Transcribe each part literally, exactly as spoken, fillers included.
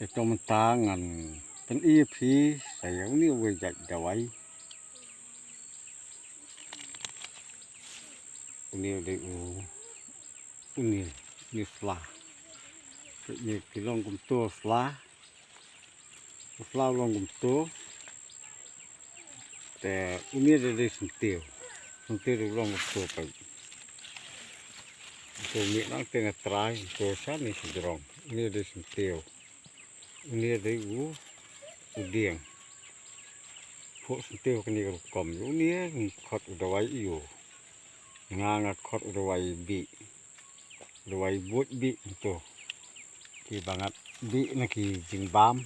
Te to mynta ngan pyni ïa phi sa ïa une uwei jait dawai. Une u dei u, une, une u sla. Te une ki long kumto u sla. U sla u long kumto. Te une u dei syntiew. Syntiew u long kumto peit. Kumto mih nangta nga trai, kumto shane shajrong. Une u dei syntiew. Une u dei u, u dieng. Phuh syntiew kane ka rukom. Une ngi khot u dawai ïew. Nga nga khot u dawai bih. Dawai buit bih kumto. Kiba ngat bih na ki jingbam.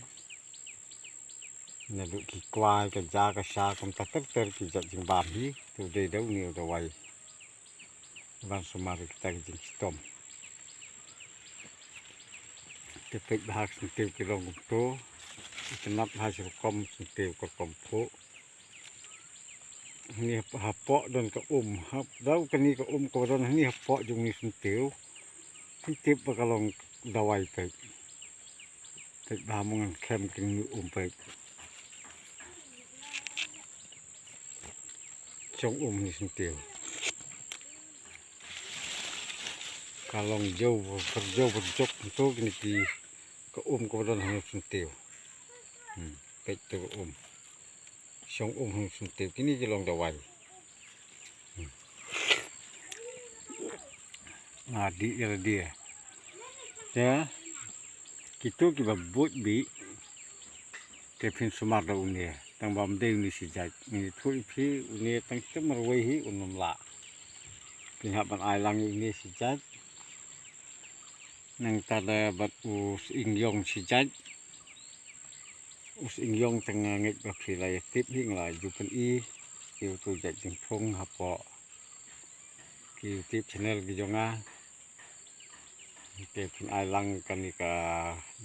Naduh ki kwai, ka ja, ka sha, kumta ter ter ki jait jingbam hi. Te u dei da une u dawai ban sumar ïa kita ki jingshitom. Te peit bha ka syntiew ki long kumto. Itynnad bha shi rukom syntiew ka rukom phuh. Hangne hapoh don ka um, hap dau kane ka um kaba don hangne hapoh jong une u syntiew. Phin tip ba ka long dawai peit. Peit bha mo ngan khem kane um peit. Jong um une u syntiew. Ka long jew, pyrjew pyrjok kumto kine ki, ka um kaba don hangne u syntiew. Hmm, peit to ka um. Shong um hangne u syntiew, kine ki long dawai. Hmm. Nga dih ïa lade. Te kito kiba buit bih. Te phin sumar da une, tang ba ym dei une shi jait. Ngi ïathuh ïa phi une tang shitom marwei hi un ym lah. Phin hap ban ai lang ïa une shi jait. Nangta da bad u sying ïong shi jait. U sying ïong tang nga ngeit ba phi la ïa tip hi, nga la ju pyni ïa uto u jait jingphung hapoh ki YouTube channel ki jong nga. Te phin ai lang kane ka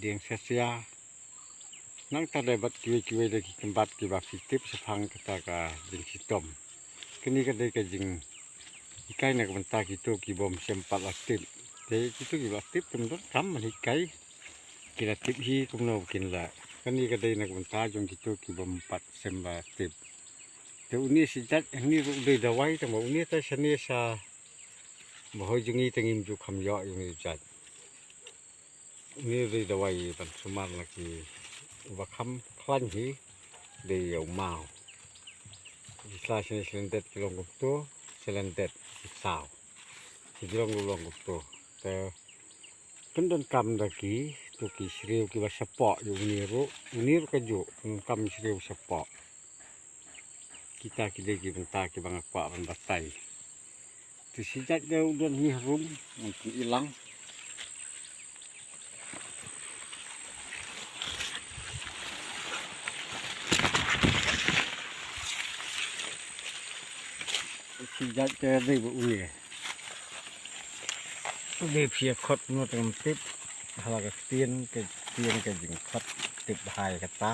dieng sia sia. Nangta da bad kiwei kiwei da ki kynbat kiba phi tip shaphang kata ka jingshitom. Kane ka dei ka jinghikai na ka bynta kito ki bym shym pat la tip. Te kito kiba tip te ym donkam ban hikai. Ki la tip hi kumno ba kin lah. Kane ka dei na ka bynta jong kito ki bym pat shym la tip. Te une shi jait hangne ruh u dei dawai, tang ba une te shane sha Ba hoi jong ngi te ngim ju kham ïoh ïa une u jait. Une u dei dawai ban sumar na ki, uba kham khlaiñ hi dei ïa u maw. Ki sla shane sha lyndet ki long kumto, sha lyndet ki saw. Shajrong ruh long kumto. Te pyndonkam da kito ki shriew kiba shapoh ïa une ruh, une ruh kajuh, pyndonkam shriew shapoh. Kita ki dei ki bynta kiba nga kwah ban batai. Te shi jait de u don hi harum, ngan pyni lang. Shi jait de dei ba u ye. Dei phi ïa khot kumno te ngam tip. Hala ka ktien, ka ktien ka jingkhot tip bha ïa kata.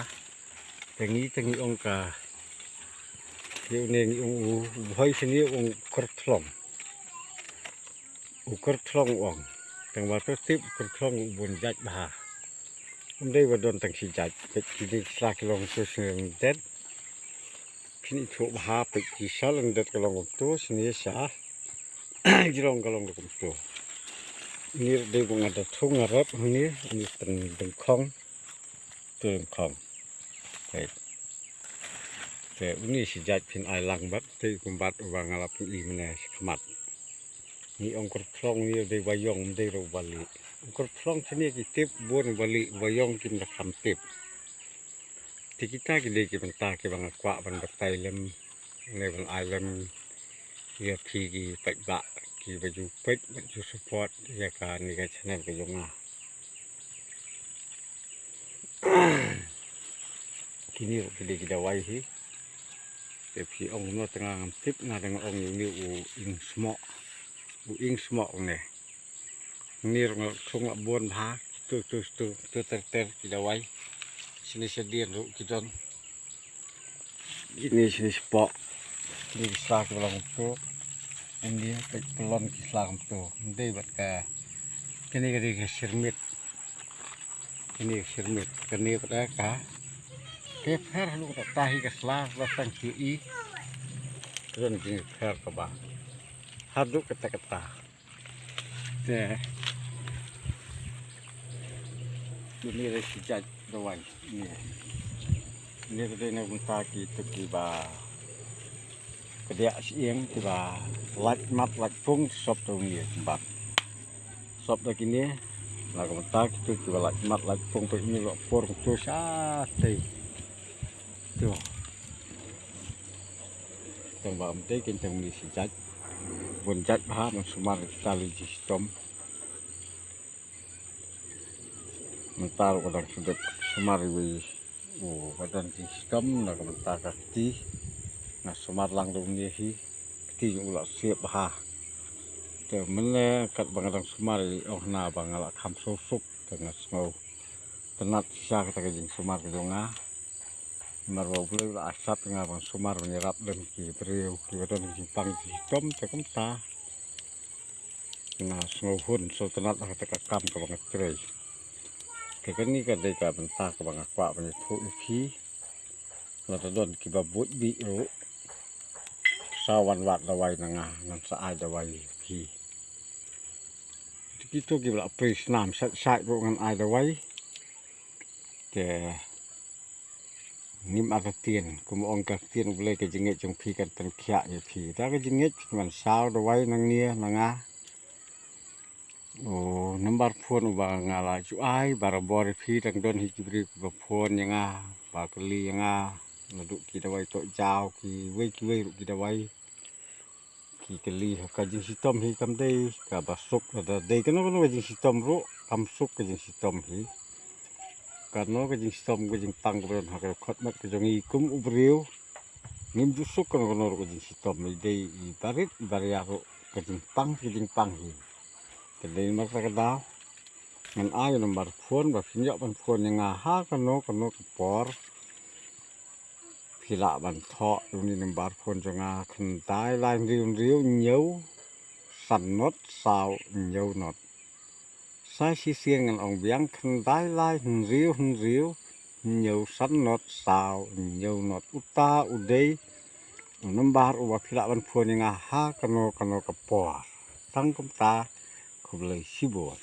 Te ngi te ngi ong ka, ïa une ngi ong u, u Bhoi shane u ong kyrthlong. U kyrthlong u ong. Tang ba to tip u kyrthlong u bun jait bha. Um dei ba don tang shi jait, peit ki dei ki sla ki long to sha lyndet. Phin ithuh bha peit ki sha lyndet ka long kumto, shane sha jrong ka long kumto. Une dei ba nga da thung nga rep une, une tang dengkhong. Te dengkhong. Peit. Te une shi jait phin ai lang bad te kumbat uba nga la pyni mynne shakhmat. Ngi ong kyrthlong une u dei uba ïong, um dei ruh uba lieh. Ong kyrthlong shane ki tip bun, uba lieh uba ïong kim da kham tip. Te kita ki dei ki bynta kiba nga kwah ban batai lem, ne ban ai lem ïa phi ki paidbah kiba ju peit bad ju support ïa kane ka channel ka jong nga. Kine ruh ki dei ki dawai hi. Te phi ong kumno te nga ngam tip, nga dang ong ïa une u ing smoh. U ing smoh une. Une ruh nga thung nga bun bha. Tu tu tu tu ter ter ki dawai. Shane shadien ruh ki don. Kine shane shapoh. Kine ki sla kiba long kumto. Kine peit pylon ki sla kumto. Ym dei bad ka, kine ka dei ka shyrmit. Kane ka shyrmit, kane pat ka. Ka pher haduh katta hi ka sla, la tang ki i. Ka don jingpher kaba haduh katta katta. Te kane dei shi jait dawai. Kane, kane ka dei na ka bynta kito kiba kdiah shyieng, kiba lait mat lait pung, sop da kine kumba sop da kine. Na ka bynta kito kiba lait mat lait pung, peit ine la por kumto shatei. To. Tang ba ym dei kein tang mih shi jait. Bun jait bha ban sumar ïa kita ki jingshitom. Mynta ruh ka dang shu dep sumar iwei u ba don jingshitom na ka bynta ka kti. Nga sumar lang da une hi, kti jong u la siep bha. Te mynne katba nga dang sumar i ong hana ba nga la kham suk suk, te nga sngewtynnat shisha kata ka jingsumar ka jong nga. Namar ba U Blei u la aisap ïa nga ban sumar ban ïarap lem ki briew kiba don ki jingpang jingshitom, te kumta nga sngewhun sngewtynnat ha kata ka kam kaba nga trei. Te kane ka dei ka bynta kaba nga kwah ban ïathuh ïa phi. Lada don kiba buit bih ruh, sa wan wad dawai na nga, ngan sa ai dawai ïa phi. Te kito kiba la prie snam sait sait ruh ngan ai dawai. Te ngim artatien, kum ong ka ktien U Blei, ka jingngeit jong phi kan pynkhiah ïa phi. Da ka jingngeit phi ngan saw dawai nangne na nga. U number phone uba nga la ju ai barabor ïa phi, dang don hi ki briew kiba phone ïa nga, ba kylli ïa nga naduh ki dawai tohjaw, kiwei kiwei ruh ki dawai. Ki kylli ha ka jingshitom hi kam dei kaba suk, lada dei kano kano ka jingshitom ruh kam suk ka jingshitom hi. Kano ka jingshitom, ka jingpang kaba don ha ka khot met ka jong i kum u briew, ngim ju suk kano kano ruh ka jingshitom, i dei i barit i baria ruh ka jingpang, ka jingpang hi. Te dei namar kata ka daw ngan ai u number phone ba phin ïoh ban phone ïa nga ha kano kano ka por. Phi lah ban thoh ïa une number phone jong nga, khyndai lai hynriew hynriew hynñiew san not saw hynñiew not. Sa shisien ngan ong biang, khyndai lai hynriew hynriew hynñiew san not saw hynñiew not. Uta u dei u number uba phi lah ban phone ïa nga ha kano kano ka por. Tang kumta, khublei shibun.